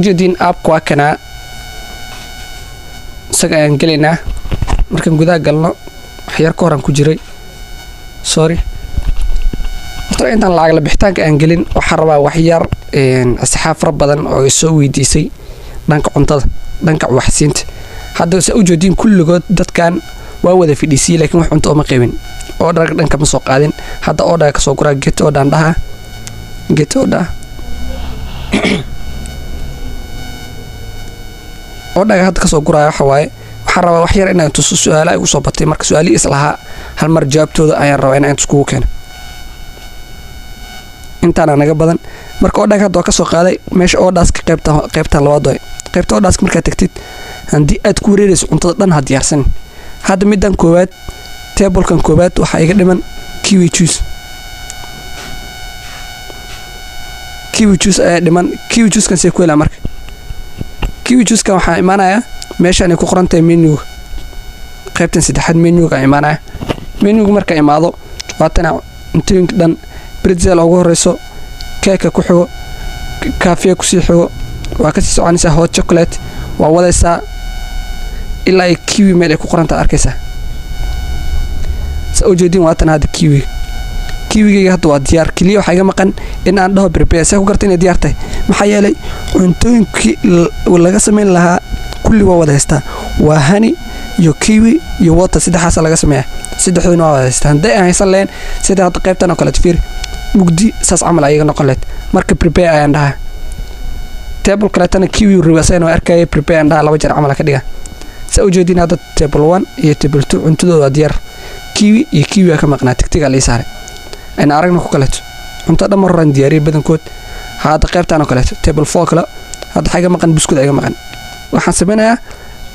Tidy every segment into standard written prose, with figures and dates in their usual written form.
Ujeediin app-ka waa kanaa, isaga ayaan gelaynaa. Markaan gudaha galno, waxyar ka horaan ku jiray, sorry. Horta intaan lacag la bixitaanka aan gelin, waxaan rabaa waxyar asxaab fara badan oo i soo weydiisay dhanka cuntada, dhanka waxsiinta. Hadda sa ujeediin, kulligood dadkan waa wada fadhiisiyey, laakiin wax cunto ooma qaybin, order-ka dhanka ma soo qaadin. Hadda order-ka kasoo guraa, get order aan dhahaa, get order. Order-ka hadda kasoo guraya waxa waaye, waxaan rabaa wax yar inaan tuso su-aala igu soo batay. Marka su-aalihii is lahaa hal mar jawaabtooda ayaan rabaa inaan iskugu keeno, intaana naga badan. Marka order-ka hadda waa kasoo qaaday meesha orders-ka, qaybta, qaybtan labaad waay, qaybta orders-ka. Markaad tagtid, haddii aad ku wareerayso cuntada dhan, ha diyaarsanin. Hadda middan koowaad, table-kan koowaad, waxaa iga dhiman kiwi juice. Kiwi juice ayaa dhiman. Kiwi juice-kan see ku helaa? Marka kiwi juice-kan waxaa imaanayaa meeshaan ay ku qoran tahay menu-ga, qaybtan saddexaad, menu-ga imaanaya. Menu-ga marka imaado, waatana cuntooyinka dhan: pretzel ugu horeyso, keeka ku xigo, kaafiya kusii xigo, waa kasii soconaysaa, hot chocolate, waa wadaysaa ilaa ay kiwi meel ay ku qorantaha arkaysaa. Saa ujeedin, waatan hadda kiwi. Kiwigayga hadda waa diyaar, keliya waxaa iga maqan in aan dhaho prepare. See ku garta inay diyaar tahay? Maxaa yeelay cuntooyinkii laga samayn lahaa kulli waa wada haystaa. Waa honey iyo kiwi iyo water, saddexaasa laga sameeyaa, saddexdoodna waa wada haystaa. Hadday aan haysan lahayn, sida hadda qaybtan oo kaleeto fiiri, mugdi saas camal ayaga noqon lahayd. Marka prepare ayaan dhahaa. Table kaleetana kiwi rabi, asagana waa arkaya, prepare aan dhahaa, laba jeer camal ka dhiga. Saa ujeedin, hadda table one iyo table two cuntadooda waa diyaar, kiwi iyo kiwi aa ka maqnaa, tick-tiga lii saaray. Ayna aragna ku kaleeto, cunto dhan mar horaan diyaariyay badankood. Hadda qaybtan oo kaleeto, table four kale, hadda waxaa iga maqan buskud iga maqan. Waxaan sameynayaa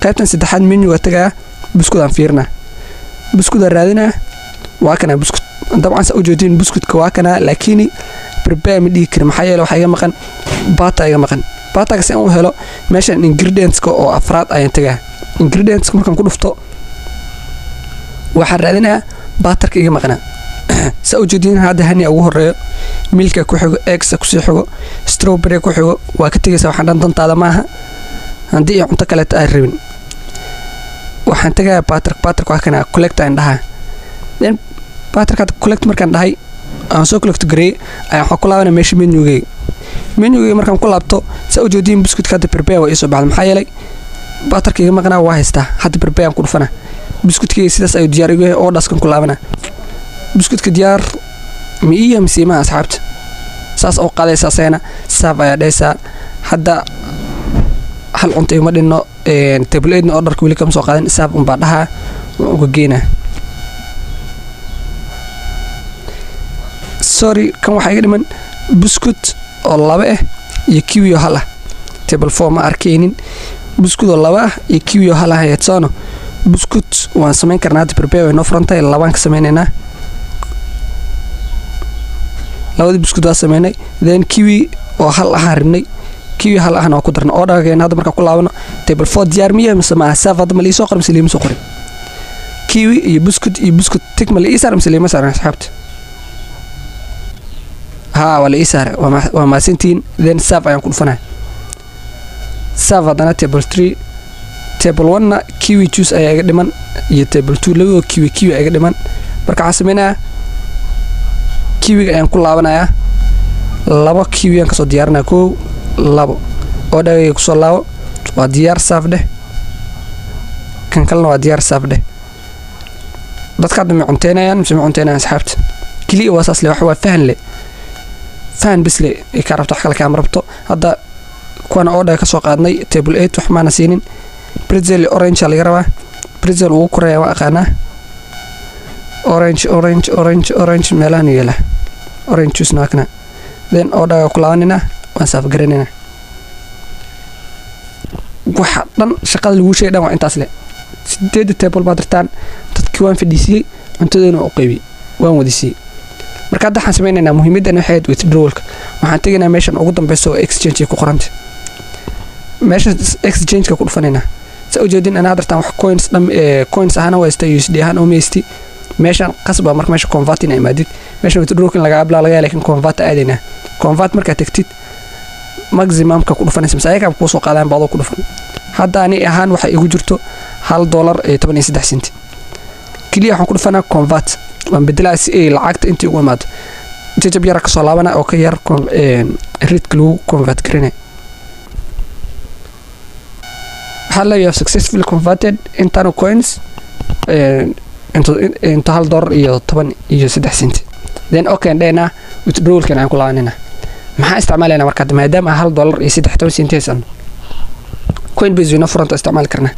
qaybtan saddexaad, menu-ga tagayaa, buskud aan fiirinaa, buskudaan raadinaa. Waa kanaa buskud. Dabcan saa ujeedin, buskudka waa kanaa, laakiin prepare ma dhihi kari. Maxaa yeele waxaa iga maqan butter iga maqan. Butter-ka si aan u helo, meeshan ingredients-ka oo afraad ayaan tagaa. Ingredients-ka markaan ku dhufto, waxaan raadinayaa butter-ka iga maqnaa. Saa ujeedin, hadda honey ugu horeeyo, milk-a ku xigo, eggs kusii xigo, strawberry ku xigo. Waa ka tegaysaa, waxaan dhan dantaada maaha. Haddii ay cunto kaleeta aan rabin, waxaan tagayaa butter. Butter-ka waa kana, collect aan dhahaa. Then butter-ka collect markaan dhahay, aan soo collect gareeyay, ayaan waxaan ku laabanaya meesha menu-gayga. Menu-gayga markaan ku laabto, saa ujeediin, biscuitka hadda prepare waa iisoo baxda. Maxaa yeelay butter-ka iga maqnaa waa haystaa. Hadda prepare aan ku dhufanaa, biscuitkayga sidaas ayuu diyaar igu yahay. Orders-kan ku laabanaa, biscuitka diyaar ma iya mise imaha? Asxaabta, saas oo qaadaysa, asagana serve ayaa dhahaysaa. Hadda hal cunto iguma dhinno, table eight-na order-ka weli kama soo qaadin. Serve unbaa dhahaa, waan uga geynaa. Sorry, kan waxaa iga dhiman buskut oo laba ah iyo kiwi oo hal ah. Table four ma arkaynin buskud oo laba ah iyo kiwi oo hal ah. Heedsono buskut waan samayn karnaa hadda, prepare way noo furan tahay, labaan ka sameynaynaa. Labadii buskud waa sameynay, then kiwi oo hal ahaan rabnay, kiwi hal ahna waa ku darnay. Order-keena hadda markaan ku laabano, table four diyaar miya mise maaha? Serve hadda ma liisoo qorin mise liima soo qorin? Kiwi iyo buskud iyo buskud, tick ma la ii saaray mise liima saarin, asxaabta? Haa, waa la ii saaray, waa mahadsantihiin. Then serve ayaan ku dhufanaya. Serve haddana table three. Table one-na kiwi juice ayaa iga dhiman iyo table two, labadoo kiwi kiwi ayaa iga dhiman. Marka waxaan sameynayaa, kiwiga ayaan ku laabanayaa, labo kiwi aan kasoo diyaarinaya, kow, labo. Order-gayga kusoo laabo, waa diyaar, serve dheh. Kan kalena waa diyaar, serve dheh. Dadka hadda ma cunteynayaan mise ma cunteynayaan, asxaabta? Keliya waa saas le, wax waa fahan le, fahan bis le ay kaa rabto, wax kale kaama rabto. Hadda kuwana order ka soo qaadnay. Table eight wax maana siinin. Pretzel orange laga rabaa. Pretzel ugu koreeya waa aqaanaa. Orange, orange, orange, orange meelahan yeela, orange juice waa kana. Then order-ga ku laabanayna, waan serve garanaynaa. Waxa dhan shaqada lagu sheegay dhan waa intaas le. Sideedda table baad dirtaan, dadkii waan fadhiisiyey, cuntadoona waa u qaybiyey, waan wadisiiyey. Marka hadda waxaan sameynaynaa, muhiimaddan waxay ahayd withdrawal-ka. Waxaan tegaynaa meeshan ugu dambeysa oo exchange ay ku qoranta. Meesha exchange-ka ku dhufanaynaa. Saa ujeedin, anaa dartaan wax coins dham, coins ahaana waa haystaa, USD ahaan uma haysti. Meeshan qasba marka meesha convert ina imaadid, meesha withdrawal in lagaa ablaa laga, laakiin convert aadaynaa. Convert markaad tagtid, Maximumka ku dhufanaysa mise ayagaa kuu soo qaadaan baadoo ku dhufan. Hadda ani ahaan waxaa igu jirto $1.13. Keliya waxaan ku dhufanaa convert, waan bedelaa si ay lacagta intii ugu imaado. Jajab yara kasoo laabana oo ka yar rateka lagu convert garinay. Waxaa la you have successfully converted internal coins into $1.13. Then okay dhehnaa, withdrawalkan aan ku laabanayna. Maxaa isticmaalaynaa marka maadaama $1.13 haysano? Coinbase wayna furanta, isticmaali karnaa.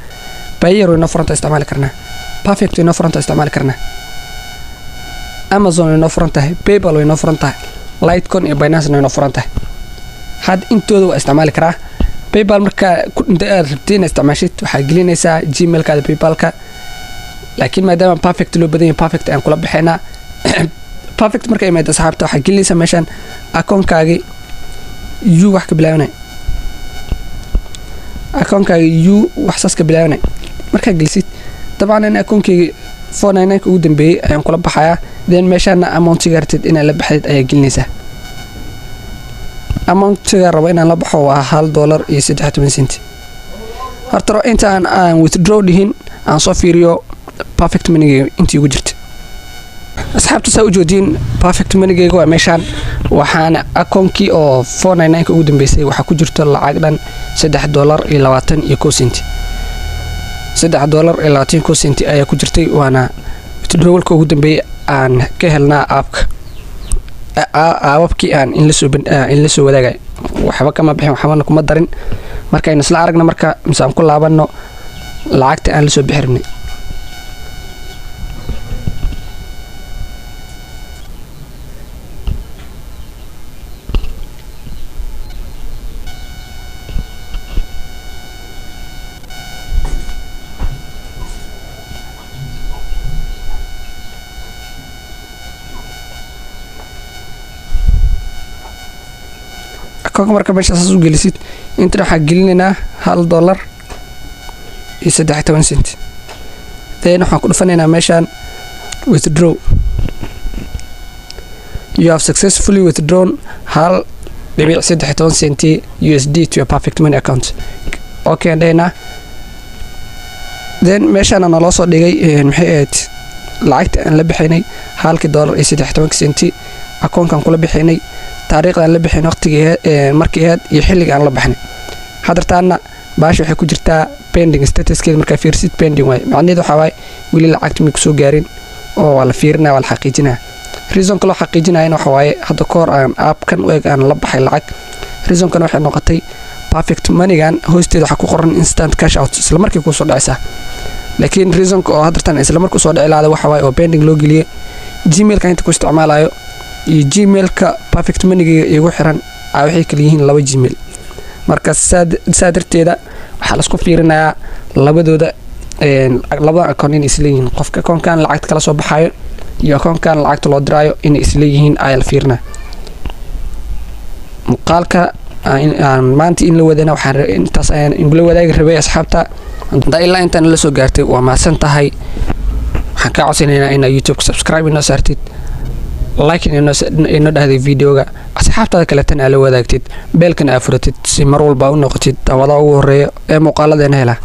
Payeer wayna furanta, isticmaali karnaa. Perfect wayna furanta, isticmaali karnaa. Amazon way noo furan tahay, PayPal way noo furan tahay, Litecoin iyo Binance way noo furan tahay. Had intooda waa isticmaali karaa. PayPal markaa ku inta aad rabtid inaad isticmaashid, waxaa gelinaysaa Gmailkaada PayPalka, laakiin maadaama Perfect loo badan yahay, Perfect ayaan kula baxaynaa. Perfect marka imaada, asxaabta, waxaa gelinaysaa meeshaan akoonkaagii u wax ka bilaabanay, akoonkaagi u wax saas ka bilaabanay. Markaa gelisid, dabcan in akoonkeygi 499 ugu dambeeyey ayaan kula baxayaa. Then meeshaana amountiga rabtid inaad la baxdid ayaa gelinaysaa. Amountiga rabo inaan la baxo waa $1.13. Horta inta aan withdraw dhihin, aan soo fiiriyo Perfect Moneygeyga intii ugu jirta. Asxaabta, saa u joodiin, Perfect Moneygeyga waa meeshaan. Waxaana akoonkii oo 499 ugu dambeysay waxaa ku jirto lacag dhan $3.21. $3.21 ayaa ku jirtay, waana withdrawalka ugu dambeeyey aan ka helnaa appka. Appabkii aan in la soo wadaagay waxba kama bixin, waxbana kuma darin. Markaynu isla aragna marka mise aan ku laabanno lacagta aan la soo bixi rabnay. Akoonka marka meesha saas u gelisid, intan waxaa gelinaynaa $1.13. Then waxaan ku dhufanaynaa meeshaan withdraw. You have successfully withdrawn 1.13 USD to your Perfect Money account. Okay aan dhehaynaa. Then meeshaana naloo soo dhigay maxay ahayd lacagta aan la bixinay, halkii dollar iyo saddex tobanka senti, akoonkan kula bixinay, taariikhda aan la bixin, waqtigii markii ahayd iyo xilliga aan la baxnay. Hadartaana baasha waxay ku jirtaa pending. Statuskeeda markaa fiirsid, pending waaye. Macnaheedu waxaa waaye weli lacagta may kusoo gaarin oo waa la fiirinaya, waa la xaqiijinaya. Reasonka loo xaqiijinayana waxa waaye hadda ka hor aan appkan u eg aan la baxay lacag. Reasonkana waxay noqotay Perfect Moneygan hoosteeda waxaa ku qoran instant cash out, isla markii kuusoo dhacaysaa. Laakiin reasonka oo haddartan isla markii usoo dhici lahada waxa waaye oo pending loo geliyey, Gmailka inta ku isticmaalayo iyo Gmailka Perfect Moneyga igu xiran a waxay kala yihiin laba Gmail. Marka saa darteeda waxaa laisku fiirinayaa labadooda, labadan akoon inay isleeyihiin, qofka akoonkan lacagta kala soo baxayo iyo akoonkan lacagta loo diraayo inay isleeyihiin ayaa la fiirinaya. Muuqaalka aan maanta in la wadana waxaan intaas ayaan ingula wadaagi rabay. Asxaabta, haddaa ilaa intaan la soo gaartay, waa mahadsan tahay. Waxaan kaa codsanaynaa inaad YouTube subscribe inoo saartid, like inoo dhahday videoga, asxaabtaada kaleetana aa la wadaagtid, bellkan aa furatid si mar walba u noqotid daawadaha ugu horeeya ee muuqaaladeena hela.